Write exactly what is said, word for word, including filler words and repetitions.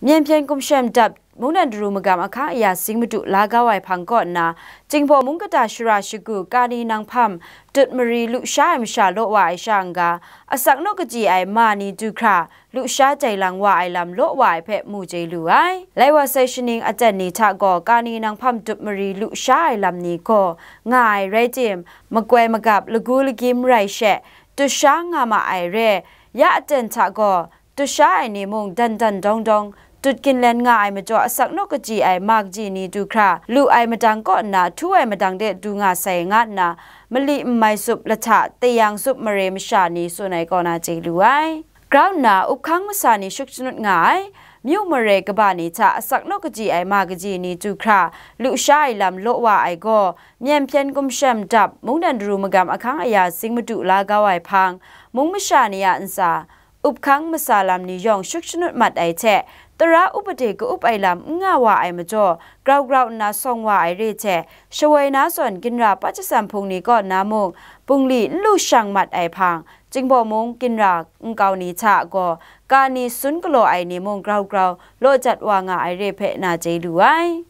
Myen hpyen gumshem dap mungdan daru magam ahkang aya sing madu la kau ai hpang kaw nna, Jinghpaw mung kata shara shagu kani nanghpam dut mari lusha ai masha law wa ai sha n-ga, asak naw kaji ai ma ni du hkra lusha jai lang wa ai lam law wa ai hpe mu chye lu ai. Lai wa sai shaning aten ni hta gaw kani nanghpam dut mari lusha ai lam ni gaw nga ai rai tim, makoi magap lagu lagim rai she, dusha nga ma ai re, ya aten hta gaw dusha ai ni mung dan dan dawng dawng, dut ginlen nga ai majaw asak naw kaji ai ma kaji ni du hkra lu ai madang kaw nna htu ai madang de du nga sai nga nna, mali n mai sup lahta tayang sup mare masha ni tsun ai kaw na chye lu ai. Grau nna up hkang masa ni shuk shanut nga ai, myu mare kaba ni hta asak naw kaji ai ma kaji ni du hkra lusha ai lam law wa ai gaw, myen hpyen gumshem dap mungdan daru magam ahkang aya sing madu la kau ai hpang, mung masha ni a ntsa, up hkang masa lam ni yawng shuk shanut mat ai hte, tara upade ka-up ai lam n nga wa ai majaw, grau grau nna sawng wa ai re hte, shawoi na zawn ginra pat shatsam hpung ni kaw na mung, bungli n lu shang mat ai hpang, Jinghpaw mung ginra nkau ni hta gaw, kani sun galaw ai ni mung grau grau law jat wa nga ai re hpe na chye lu ai.